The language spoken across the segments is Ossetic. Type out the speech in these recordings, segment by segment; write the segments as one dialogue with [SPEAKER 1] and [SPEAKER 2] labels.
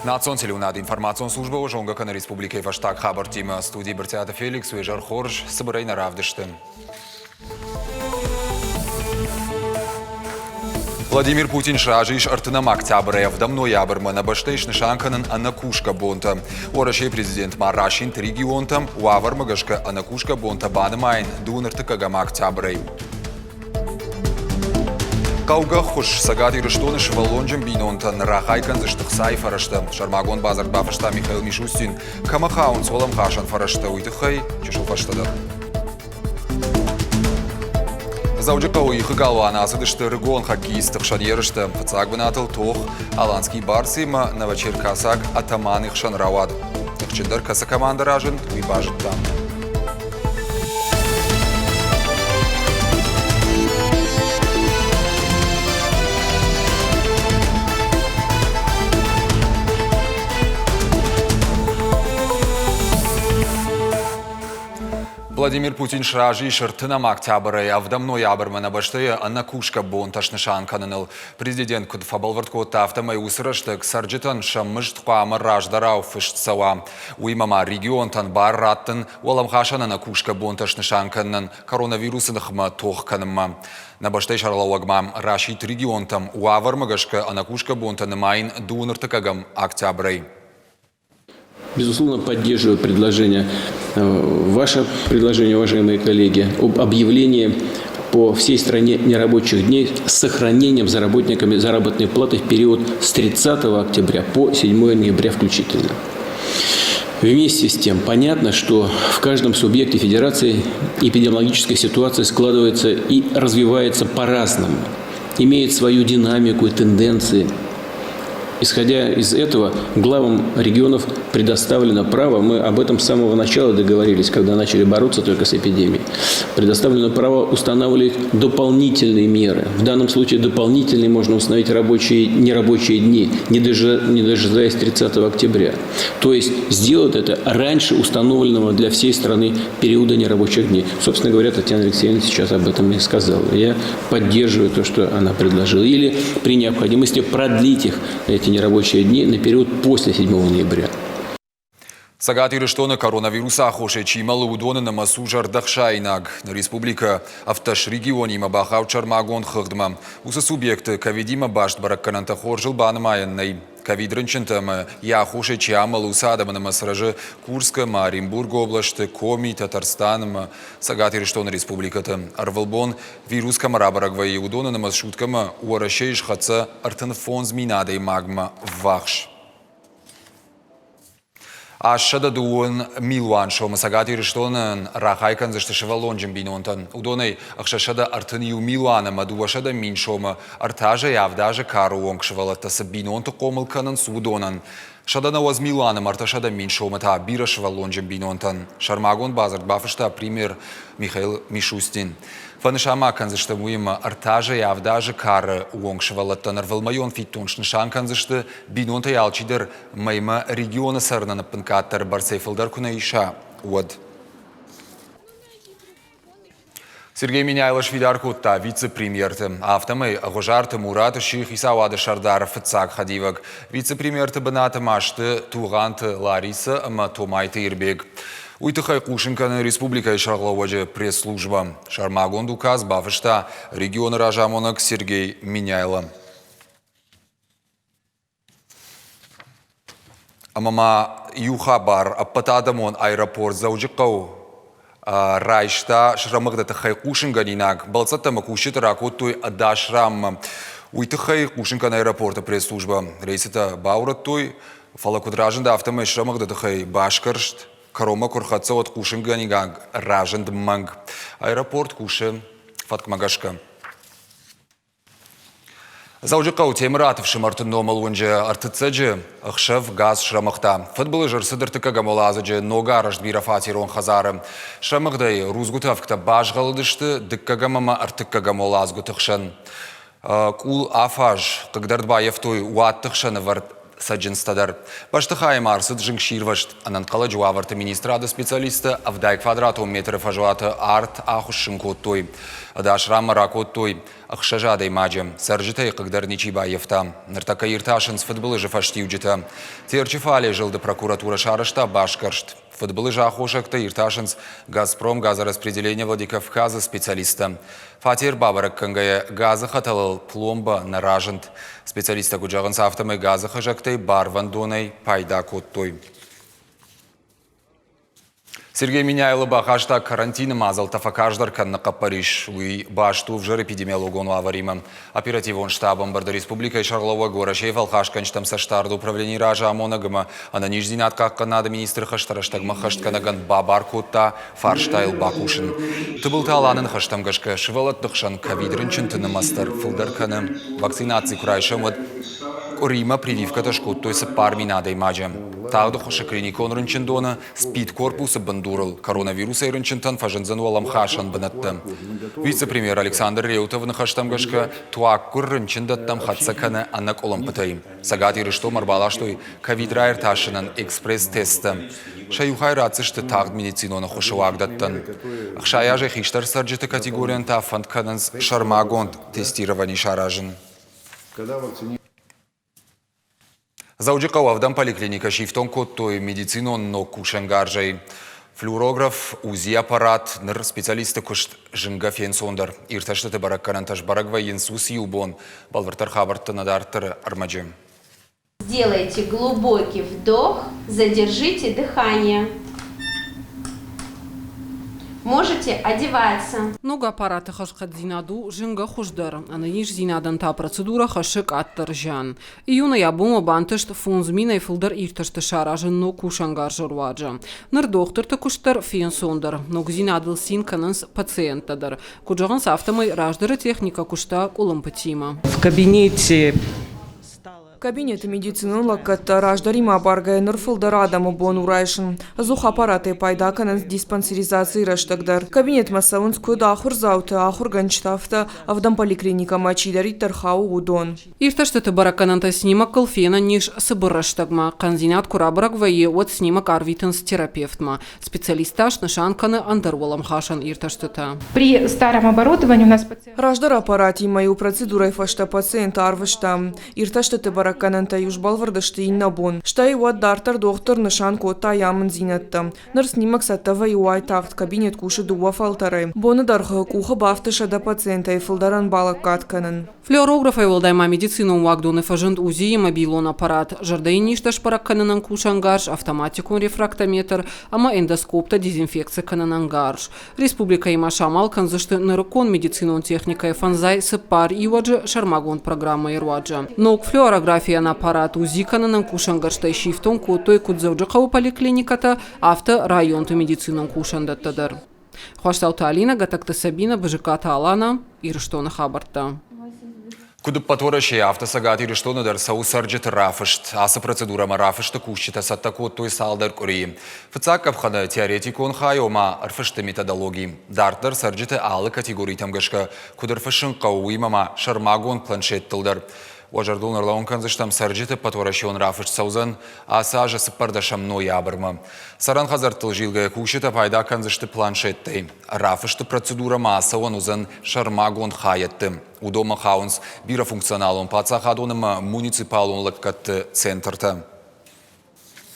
[SPEAKER 1] Национ телеуынады информацион службӕ уӕ зонгӕ кӕны республикӕйы фӕстаг хабӕрттимӕ. Студийы Брытъиаты Феликс, уе зӕр хорз, цыбырӕй нӕ равдысты. Владимир Путин сразы ис ӕртынӕм октябрӕй ӕвдӕм ноябрмӕ нӕ бӕстӕйы снысан кӕнын ӕнӕкусгӕ бонтӕ. Уӕрӕсейы президент ма расидт регионтӕм уавӕрмӕ гӕсгӕ ӕнӕкусгӕ бонтӕ банымайын дыууын ӕртыккӕгӕм октябрӕй. Хъӕугӕ ӕххуыс Цӕгат Ирыстоны сывӕллонджын бинонтӕн рахай кӕндзысты хцайы фӕрӕзтӕ. Сӕрмагонд бадзырд бафыста Михаил Мишустин. Кӕмӕ хауынц уӕлӕмхасӕн фӕрӕзтӕ, уый тыххӕй чысыл фӕстӕдӕр. Дзӕуджыхъӕуы ихы галуаны ацыдысты ӕрыгон хоккеистты хсӕн ерыстӕ. Фыццаг бынатыл тох Аланский Барс-имӕ новочеркассаг Атаманы хсӕн рауад. Тыхджындӕр кӕцы командӕ разынд, уый базыдтам. Владимир Путин сразы ис ӕртынӕм октябрӕй ӕвдӕм ноябрмӕ нӕ бӕстӕйы ӕнӕкусгӕ бонтӕ снысан кӕныныл. Президент куыд фӕбӕлвырд кодта, афтӕмӕй уыцы рӕстӕг цӕрджытӕн сӕ мызд хъуамӕ раздӕрау фыст цӕуа. Уыимӕ ма регионтӕн бар раттын уӕлӕмхасӕн ӕнӕкусгӕ бонтӕ снысан кӕнынӕн коронавирусы ныхмӕ тох кӕнынмӕ. Нӕ бӕстӕйы сӕргълӕууӕг ма расидт регионтӕм уавӕрмӕ гӕсгӕ ӕнӕкусгӕ бонтӕ нымайын дыууын ӕртыккӕгӕм октябрӕй.
[SPEAKER 2] Безусловно, поддерживаю предложение, ваше предложение, уважаемые коллеги, об объявлении по всей стране нерабочих дней с сохранением за работниками заработной платы в период с 30 октября по 7 ноября включительно. Вместе с тем, понятно, что в каждом субъекте федерации эпидемиологическая ситуация складывается и развивается по-разному, имеет свою динамику и тенденции – Исходя из этого, главам регионов предоставлено право, мы об этом с самого начала договорились, когда начали бороться только с эпидемией, предоставлено право устанавливать дополнительные меры. В данном случае дополнительные можно установить рабочие, нерабочие дни, не, не дожидаясь 30 октября. То есть сделать это раньше установленного для всей страны периода нерабочих дней. Собственно говоря, Татьяна Алексеевна сейчас об этом и сказала. Я поддерживаю то, что она предложила. Или при необходимости продлить их, эти нерабочие дни, на период после 7 ноября.
[SPEAKER 1] Цӕгат Ирыстоны коронавирусы аххосӕй чи мӕлы, уыдоны нымӕц у зӕрдӕхсаинаг. Республикӕ ӕвддӕс регионимӕ бахауд сӕрмагонд хыгъдмӕ. Уыцы субъекты ковидимӕ баст бӕрӕггӕнӕнтӕ хорзыл банымайӕн нӕй. Ковид-рынчынтӕ ӕмӕ йӕ аххосӕй чи амӕлы, уыцы адӕмы нымӕц рӕзы Курскы ӕмӕ Оренбургы облӕсты, Коми, Татарстан ӕмӕ Цӕгат Ирыстоны республикӕты. Ӕрвылбон вирус кӕмӕ рабӕрӕг вӕййы, уыдоны нымӕц суткӕмӕ Уӕрӕсейы схӕццӕ 35 адӕймагмӕ ввахс. 802 милуан сомы Цӕгат Ирыстонӕн рахай кӕндзысты сывӕллонджын бинонтӕн. Уыдонӕй 631 милуан ӕмӕ 200 мин сомы ӕртӕ азӕй авд азы кары онг сывӕллӕттӕ цы бинонты хъомыл кӕнынц, уыдонӕн. 190 милуан ӕмӕ 300 мин сомы та бирӕсывӕллонджын бинонтӕн. Сӕрмагонд бадзырд бафыста премьер Михаил Мишустин. Фӕнысан ма кӕндзыстӕм уыимӕ, ӕртӕ азӕй авд азы кары онг сывӕллӕттӕн ӕрвылмӕйон фиддон снысан кӕндзысты, бинонтӕй алчидӕр мӕймӕ регионы цӕрынӕн ӕппынкъаддӕр бӕрцӕй фылдӕр куы нӕ иса, уӕд. Сергей Меняйло сфидар кодта вице-премьерты. Афтӕмӕй Ӕгъуызарты Мурат сси хицауады сӕрдары фыццаг хӕдивӕг. Вице-премьерты бынаты ма сты Тугъанты Ларисӕ ӕмӕ Томайты Ирбег. Уый тыххӕй хъусын кӕны республикӕйы сӕргълӕууӕджы пресс-службӕ. Сӕрмагонд указ бафыста регионы разамонӕг Сергей Меняйло. Ӕмӕ ма иу хабар ӕппӕтадӕмон аэропорт Дзӕуджыхъӕу райста срӕмыгъды тыххӕй хъусынгӕнинаг. Бӕлццӕттӕ ӕмӕ кусджыты ракодтой ӕдас ранмӕ. Уый тыххӕй хъусын кӕны аэропорты пресс-службӕ. Рейсытӕ баурӕдтой, фӕлӕ куыд разынд, афтӕмӕй срӕмыгъды тыххӕй басгӕрст кӕронмӕ куы рхӕццӕ, уӕд хъусынгӕнинаг разынд мӕнг. Аэропорт кусы фӕткмӕ гӕсгӕ. Дзӕуджыхъӕуы Темыраты ӕфсымӕрты номыл уынджы ӕртыццӕджы ӕхсӕв газ срӕмыгъта. Фыдбылыз ӕрцыд ӕртыккӕгӕм уӕладзыджы ногарӕзт бирӕфатерон хӕдзары. Срӕмыгъдӕй рудзгуыты ӕвгтӕ базгъӕлыдысты дыккӕгӕм ӕмӕ ӕртыккӕгӕм уӕладзгуыты хсӕн. Къул афаз, хъыгдӕрд баййӕфтой уатты хсӕн ӕвӕрд. цӕджындзтӕ дӕр. Бӕстыхайы ма ӕрцыд зынгсирвӕзт. Ӕнӕнхъӕлӕджы уавӕрты министрады специалисттӕ 70 квадратон метры фӕзуаты арт ахуыссын кодтой. Ӕдас ранмӕ ракодтой ӕхсӕз адӕймаджы. Цӕрджытӕй хъыгдӕр ничи баййӕфта. Ныртӕккӕ иртасынц фыдбылызы фӕстиуджытӕ. Терчы фале зылды прокуратурӕ сарӕзта басгӕрст. Фыдбылызы аххосӕгтӕ иртасынц «Газпром» газораспределение Владикавказы специалисттӕ. Фатер бабӕрӕг кӕнгӕйӕ газы хӕтӕлыл пломбӕ нӕ разынд. Специалисттӕ куыд зӕгъынц, афтӕмӕй газы хызӕгтӕй барвӕндонӕй пайда кодтой. Сергей Меняйло бахаста карантины мадзӕлттӕ фӕкарздӕр кӕныны хъӕппӕрис. Уый баст у ӕвзӕр эпидемиологон уавӕримӕ. Оперативон штаб ӕмбырды республикӕйы сӕргълӕууӕг Уӕрӕсейы фӕлхасгӕнджытӕм цӕстдарды управленийы разамонӕг ӕмӕ ӕнӕниздзинад хъахъхъӕнынады министры хӕстӕ рӕстӕгмӕ хӕстгӕнӕгӕн бабар кодта фарстайыл бакусын. Тыбылты Аланы ныхӕстӕм гӕсгӕ сывӕллӕтты хсӕн ковид-рынчынты нымӕц дӕр фылдӕр кӕны. Вакцинаци куы райсӕм, уӕд къуыримӕ прививкӕтӕ скодтой 4000 адӕймаджы. Тагъд ӕххуысы клиникон рынчындоны СПИД-корпусы бындурыл коронавирусӕй рынчынтӕн фӕзындзӕн уӕлӕмхасӕн бынӕттӕ. Вице-премьер Александр Реутовы ныхӕстӕм гӕсгӕ, туаггуыр рынчындӕттӕм хӕццӕ кӕны ӕнӕкъуылымпытӕй. Цӕгат Ирыстонмӕ ӕрбаластой ковид раиртасынӕн экспресс-тесттӕ. Сӕ иу хай ратдзысты тагъд медицинон ӕххуысы уагдӕттӕн. 60 азӕй хистӕр цӕрджыты категорийӕн та фӕнд кӕнынц сӕрмагонд тестировани саразын. Дзӕуджыхъӕуы ӕвдӕм поликлиникӕ сифтонг кодтой медицинон ног кусӕнгарзӕй. Флюорограф, УЗИ-аппарат, ныр специалистты куыст зынгӕ фенцондӕр. Иртӕстыты бӕрӕггӕнӕнтӕ сбӕрӕг вӕййынц уыцы иу бон. Бӕлвырддӕр хабӕртты нӕ дарддӕры ӕрмӕджы.
[SPEAKER 3] Сделайте глубокий вдох, задержите дыхание. Можете одеваться.
[SPEAKER 4] Ног аппараты хӕрзхъӕддзинад у зынгӕ хуыздӕр, ӕнӕниздзинадӕн та процедурӕ хӕссы къаддӕр зиан. Июны йӕ бонмӕ бантыст 5000-ӕй фылдӕр иртӕсты саразын ног кусӕнгарзы руаджы. Ныр дохтырты куыст дӕр фенцондӕр, ногдзинадыл цин кӕнынц пациенттӕ дӕр. Куыд зӕгъынц, афтӕмӕй раздӕры техникӕ куыста къуылымпытимӕ.
[SPEAKER 5] В кабинете
[SPEAKER 6] Кабинеты медицинон лӕггӕдтӕ раздӕримӕ абаргӕйӕ ныр фылдӕр адӕмы бон у райсын. Ӕдзух аппаратӕй пайда кӕнынц диспансеризацийы рӕстӕг дӕр. Кабинетмӕ цӕуынц куыд ахуырдзаутӕ, ахуыргӕнджытӕ, афтӕ ӕвдӕм поликлиникӕмӕ чидӕриддӕр хауы, уыдон.
[SPEAKER 4] Иртӕстыты бӕрӕггӕнӕнтӕ снимокыл фенӕн ис цыбыр рӕстӕгмӕ. Хъӕндзинад куы рабӕрӕг вӕййы, уӕд снимок арвитынц терапевтмӕ. Специалист та снысан кӕны ӕндӕр уӕлӕмхасӕн иртӕстытӕ.
[SPEAKER 7] При старом оборудовании у нас
[SPEAKER 6] Раздӕр аппаратимӕ-иу процедурӕйы фӕстӕ пациенты арвыстам. Иртӕстыты бӕрӕггӕнӕнтӕ-иу сбӕлвырд сты иннӕ бон. Стӕй уӕд дарддӕр дохтыр нысан кодта йӕ амынддзинӕдтӕ. Ныр снимок цӕттӕ вӕййы уайтагъд, кабинет кусы дыууӕ фӕлтӕрӕй. Боны дӕргъы къухы бафты 100 пациентӕй фылдӕрӕн балӕггад кӕнын.
[SPEAKER 4] Флюорографӕй уӕлдай ма медицинон уагдоны фӕзынд УЗИ-йы мобилон аппарат, зӕрдӕйы низтӕ сбӕрӕг кӕнынӕн кусӕнгарз, автоматикон рефрактометр ӕмӕ эндоскоптӕ дезинфекци кӕнынӕн гарз. Республикӕйы ма самал кӕндзысты нырыккон медицинон техникӕйы 54 иуӕджы сӕрмагонд программӕйы руаджы. Ног флюорографийӕн аппарат УЗИ кӕнынӕн кусӕнгӕрзтӕй сифтонг кодтой куыд Дзӕуджыхъӕуы поликлиникӕтӕ, афтӕ районты медицинон кусӕндӕттӕ дӕр. Хуастауты Алинӕ, Гатӕгты Сабинӕ, Бызыккаты Алана, Ирыстоны хабӕрттӕ.
[SPEAKER 1] Куыд ӕппӕт Уӕрӕсейы, афтӕ Цӕгат Ирыстоны дӕр цӕуы цӕрджыты рафыст. Ацы процедурӕмӕ рафысты кусджытӕ цӕттӕ кодтой цалдӕр къуырийы. Фыццаг къӕпхӕны теоретикон хай, ома ӕрфысты методологи. Дарддӕр цӕрджыты алы категоритӕм гӕсгӕ куыд ӕрфыссын хъӕуы, уыимӕ ма сӕрмагонд планшеттыл дӕр. Уӕ зӕрдыл ӕрлӕууын кӕндзыстӕм, цӕрджыты ӕппӕтуӕрӕсеон рафыст цӕудзӕн ацы азы 14 ноябрмӕ. Цӕрӕн хӕдзӕрттыл зилгӕйӕ кусджытӕ пайда кӕндзысты планшеттӕй. Рафысты процедурӕмӕ ацӕуӕн уыдзӕн сӕрмагонд хайӕдты. Уыдонмӕ хауынц бирӕфункционалон паддзахадон ӕмӕ муниципалон лӕггӕдты центртӕ.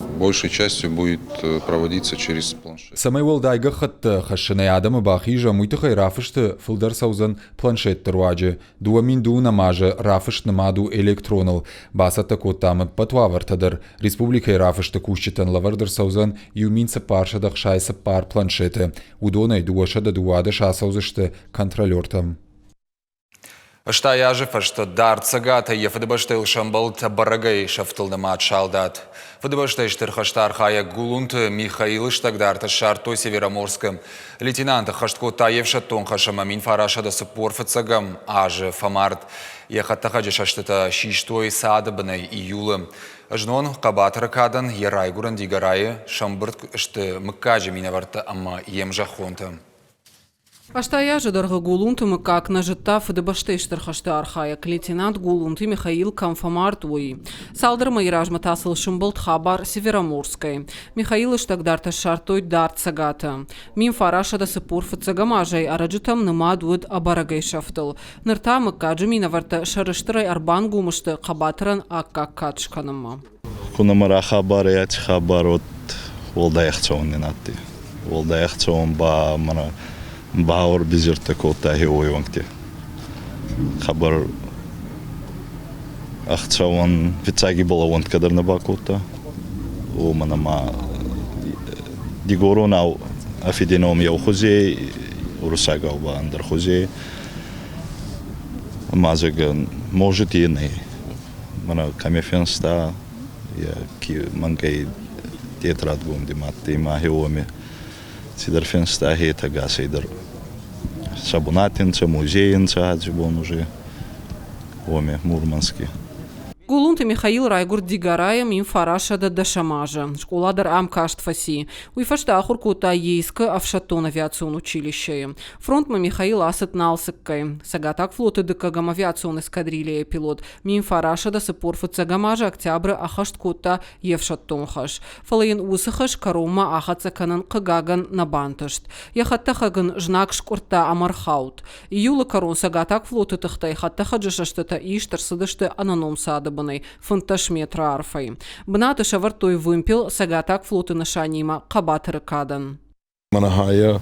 [SPEAKER 8] Большей частью будет проводиться через планшет.
[SPEAKER 1] Цӕмӕй уӕлдай гӕххӕттӕ хӕссынӕй адӕмы бахизӕм, уый тыххӕй рафысты фылдӕр цӕудзӕн планшетты руаджы. 2009 азы рафыст нымад у электроныл. Бацӕттӕ кодтам ӕппӕт уавӕртӕ дӕр. Республикӕйы рафысты кусджытӕн лӕвӕрд ӕрцӕудзӕн 1464 планшеты. Уыдонӕй 212 ацӕудзысты контролертӕм. 80 азы фӕстӕ дард цӕгатӕй йӕ фыдыбӕстӕйыл сӕмбӕлд ӕбӕрӕгӕй сӕфтыл нымад салдат. Фыдыбӕстӕйы стыр хӕсты архайӕг Гулунты Михаилы стӕгдартӕ ссардтой Североморскы. Лейтенант ӕххӕст кодта йе фсӕддон хӕс ӕмӕ 1941 азы фӕмард. Йӕ хӕдтӕхӕджы сӕстытӕ систой цады бынӕй июлы. Знон хъӕбатыры кадӕн йӕ райгуырӕн Дигорайы сӕмбырд сты мыггаджы минӕвӕрттӕ ӕмӕ йе мзӕххонтӕ.
[SPEAKER 4] Ӕстай азы дӕргъы Гулунты мыггаг нӕ зыдта Фыдыбӕстӕйы Стыр хӕсты архайӕг лейтенант Гулунты Михаил кӕм фӕмард, уый. Цалдӕр мӕйы размӕ та сыл сымбӕлд хабар Североморскӕй. Михаилы стӕгдартӕ ссардтой дард цӕгаты. 1940 фыццӕгӕм азӕй ӕрӕджытӕм нымад уыд ӕбӕрӕгӕй сӕфтыл. Ныр та мыггаджы минӕвӕрттӕ сӕрыстырӕй ӕрбангом сты хъӕбатырӕн аккаг кад скӕнынмӕ.
[SPEAKER 5] Ку нӕмӕ рахабар ӕй аци хабар, уӕд уӕлдай ӕхцӕуӕн нин адтӕй. Уӕлдай ӕхцӕуӕн ба мӕнӕ бауӕр бизирдтӕ кодта хеуойуӕнгти. Хабар ӕхцӕуӕн фиццаги балӕууӕнтгӕ дӕр нӕ бакодта. Уомӕн ӕма дигоронау ӕ фиди ном еу хузи ӕй, уруссагау ба ӕндӕр хузи ӕй. Ӕма зӕгъӕн, может и нӕй. Мӕнӕ кӕми финста, е мӕнгӕй тетрадгонди ма адтӕй ма уоми цидӕр финста хетӕгасӕй дӕр. Сӕ бунати нцӕ, музейи нцӕ аци бон уже уоми, Мурмански.
[SPEAKER 4] Гулунты Михаил райгуырд Дигарайы 1910 азы. Скъола дӕр ам каст фӕци. Уый фӕстӕ ахуыр кодта Ейскы ӕфсӕддон авиацион училищейы. Фронтмӕ Михаил ацыд Налцыккӕй. Цӕгатаг флоты дыккӕгӕм авиацион эскадрильяйы пилот 1945 азы октябры ӕххӕст кодта йе фсӕддон хӕс. Фӕлӕ йын уыцы хӕс кӕронмӕ ахӕццӕ кӕнын, хъыгагӕн, нӕ бантыст. Йӕ хӕдтӕхӕг ын знаг скъуырдта ӕмӕ рхауд. Июлы кӕрон Цӕгатаг флоты тыхтӕй хӕдтӕхӕджы сӕстытӕ ист ӕрцыдысты ӕнӕном цады бынӕй 15 метры арфӕй. Бынаты сӕвӕрдтой вымпел Цӕгатаг флоты нысанимӕ хъӕбатыры кадӕн.
[SPEAKER 9] Мӕнӕ хайӕ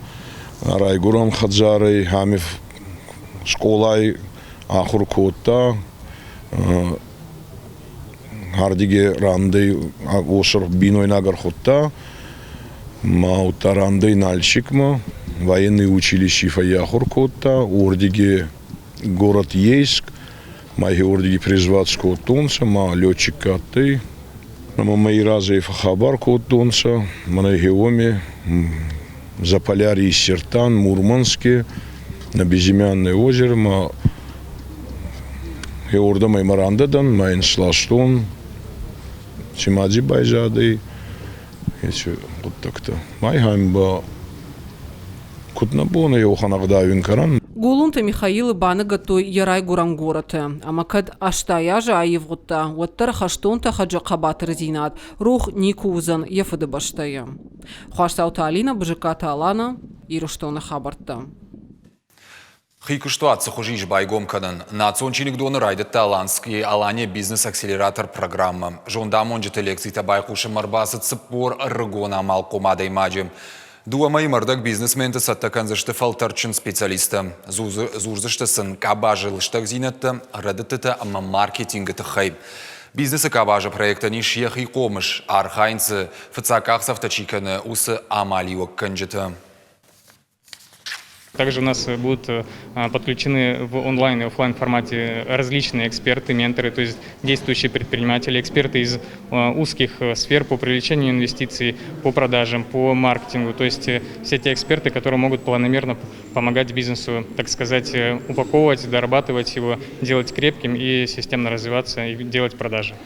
[SPEAKER 9] райгуырӕн хӕдзарӕй ами скъолай ахур кодта. Ардиги рандӕй уосӕ бийнойнаг ӕрхудта ма удта рандӕй Нальчикмӕ военный училищи фӕййахур кодта. Уордиги город Ейск ма уордиги призвать скодтонцӕ ма летчик адтӕй. Ӕма мӕ разӕй фӕххабар кодтонцӕ, мӕнӕ уоми Заполярье иссердтан Мурмански, на Безымянное озеро ма уордӕмӕ ма рандӕ дӕн, ма ин сластон, ци ма дзи байзадӕй, еци гъуддӕгтӕ. Майхайм ба куд нӕ бон ӕй уӕхӕн ӕгъдауин кӕнӕн.
[SPEAKER 4] Гулунты Михаилы баныгӕдтой йӕ райгуырӕн горӕты. Ӕмӕ кӕд 80 азы аивгъуыдта, уӕддӕр хӕстон тӕхӕджы хъӕбатырдзинад рох никуы уыдзӕн йӕ фыдыбӕстӕйы. Хуасдзауты Алинӕ, Бызыккаты Алана, Ирыстоны хабӕрттӕ.
[SPEAKER 1] Хи куыстуат цы хуызы ис байгом кӕнӕн? Национ чиныгдоны райдыдта Аланскийы Алания бизнес-акселератор программӕ. Зондамонджыты лекцитӕ байхъусынмӕ ӕрбацыд 40 ӕрыгон амалхъом адӕймаджы. Дыууӕ мӕйы ӕрдӕг бизнесменты цӕттӕ кӕндзысты фӕлтӕрдджын специалисттӕ. Дзурдзысты сын къабазы лыстӕгдзинӕдтӕ, рӕдыдтытӕ ӕмӕ маркетингы тыххӕй. Бизнесы къабазы проектӕн ис йӕхи хъомыс, архайынц дзы, фыццаг къахдзӕфтӕ чи кӕны, уыцы амалиуӕггӕнджытӕ.
[SPEAKER 10] Также у нас будут подключены в онлайн и офлайн формате различные эксперты, менторы, то есть действующие предприниматели, эксперты из узких сфер по привлечению инвестиций, по продажам, по маркетингу. То есть все те эксперты, которые могут планомерно помогать бизнесу, так сказать, упаковывать, дорабатывать его, делать крепким и системно развиваться и делать продажи.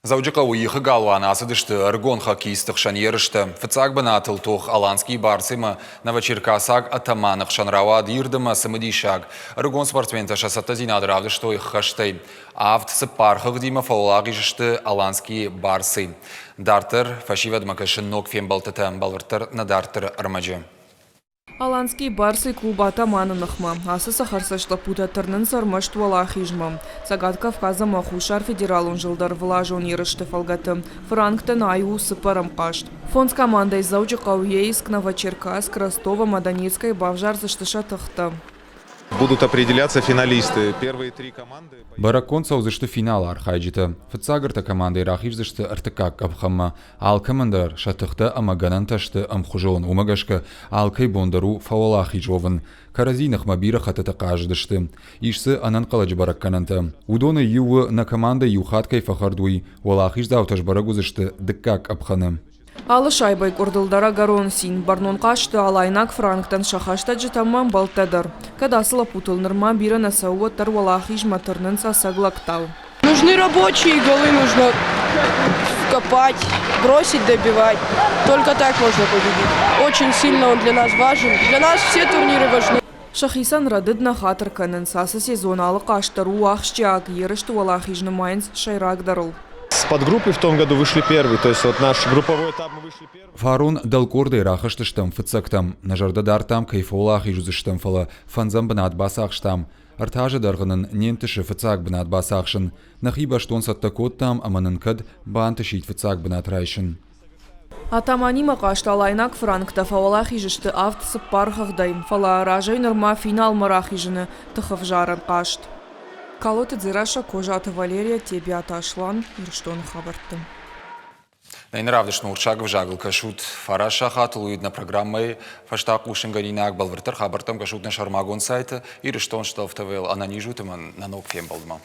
[SPEAKER 1] Дзӕуджыхъӕуы ихы галуаны ацыдысты ӕрыгон хоккеистты хсӕн ерыстӕ. Фыццаг бынатыл тох Аланский Барсимӕ Новочеркассаг атаманы хсӕн рауад ирд ӕмӕ цымыдисаг. Ӕрыгон спортсментӕ сӕ цӕттӕдзинад равдыстой хӕстӕй. Авд цыппар хыгъдимӕ фӕуӕлахиз сты Аланские Барсы. Дарддӕр фӕсивӕдмӕ кӕсын ног фембӕлдтытӕ, бӕлвырддӕр нӕ дарддӕры ӕрмӕджы.
[SPEAKER 6] Аланский Барсы клуб атаманы ныхмӕ. Ацы цӕхӕрцӕст лӕппутӕ тырнынц ӕрмӕст уӕлахизмӕ. Цӕгат Кавказ ӕмӕ Хуссар федералон зылды ӕрвылазон ерысты фӕлгӕты фыранктӕн ай у цыппӕрӕм хъазт. Фондз командӕйы Дзӕуджыхъӕу, Ейск, Новочеркасск, Ростов ӕмӕ Донецкӕй бавзардзысты сӕ тыхтӕ.
[SPEAKER 8] Будут определяться финалисты. Первые три команды.
[SPEAKER 1] Бӕрӕггонд цӕудзысты финалы архайджытӕ. Фыццаг ӕртӕ командӕйы рахиздзысты ӕртыккаг къӕпхӕнмӕ. Алкӕмӕн дӕр сӕ тыхтӕ ӕмӕ гӕнӕнтӕ сты ӕмхуызон, уымӕ гӕсгӕ алкӕй бон дӕр у фӕуӕлахиз уӕвын. Кӕрӕдзи ныхмӕ бирӕ хӕттыты хъазыдысты. Ис дзы ӕнӕнхъӕлӕджы бӕрӕггӕнӕнтӕ. Уыдонӕй иу у, нӕ командӕ иу хатт кӕй фӕхӕрд, уый. Уӕлахиздзаутӕ сбӕрӕг уыдзысты дыккаг къӕпхӕны.
[SPEAKER 6] Алы шайбӕйы къуырдыл дӕр ӕгӕрон цин, бӕрнон хъазты алайнаг фыранктӕн сӕ хӕстӕджытӕм ӕмӕ ӕмбӕлттӕ дӕр. Кӕд ацы лӕппутыл нырма бирӕ нӕ цӕуы, уӕддӕр уӕлахизмӕ тырнынц ӕцӕг лӕгтау.
[SPEAKER 11] Нужны рабочие, голы нужно. Копать, бросить, добивать. Только так можно победить. Очень сильно он для нас важен. Для нас все турниры важны.
[SPEAKER 6] Сӕхицӕн рӕдыд нӕ хатыр кӕнынц. Ацы сезон алы хъазт дӕр у ахсджиаг, ерысты уӕлахиз нымайынц сӕйрагдӕрыл.
[SPEAKER 8] С подгруппы в том году вышли первый, то есть вот наш групповой этап мы вышли первый.
[SPEAKER 1] Фарон дӕлкъордӕй рахызтыстӕм фыццӕгтӕм. Нӕ зӕрдӕ дардтам, кӕй фӕуӕлахиз уыдзыстӕм, фӕлӕ фӕндзӕм бынат бацахстам. Ӕртӕ азы дӕргъы нын не нтысы фыццаг бынат бацахсын. Нӕхи бӕстон цӕттӕ кодтам ӕмӕ нын кӕд бантысид фыццаг бынат райсын.
[SPEAKER 6] Атаманимӕ хъазт алайнаг фыранктӕ фӕуӕлахиз сты авд цыппар хыгъдӕй, фӕлӕ разӕй нырма финалмӕ рахизыны тыхӕвзарӕн хъазт. Калоты Дзерассӕ, Козаты Валерия, Тебиаты Аслан, Ирыстоны хабӕртты.
[SPEAKER 1] Нӕ равдыстмӕ уырыссаг ӕвзагыл кӕсут фараст сахатыл уыд нӕ программӕйы фӕстӕ хъусынгӕнинаг бӕлвырддӕр хабӕрттӕм кӕсут нӕ сӕрмагонд сайты Ирыстон ТВ-ыл ӕнӕниз ут ӕмӕ нӕ ног фембӕлдмӕ.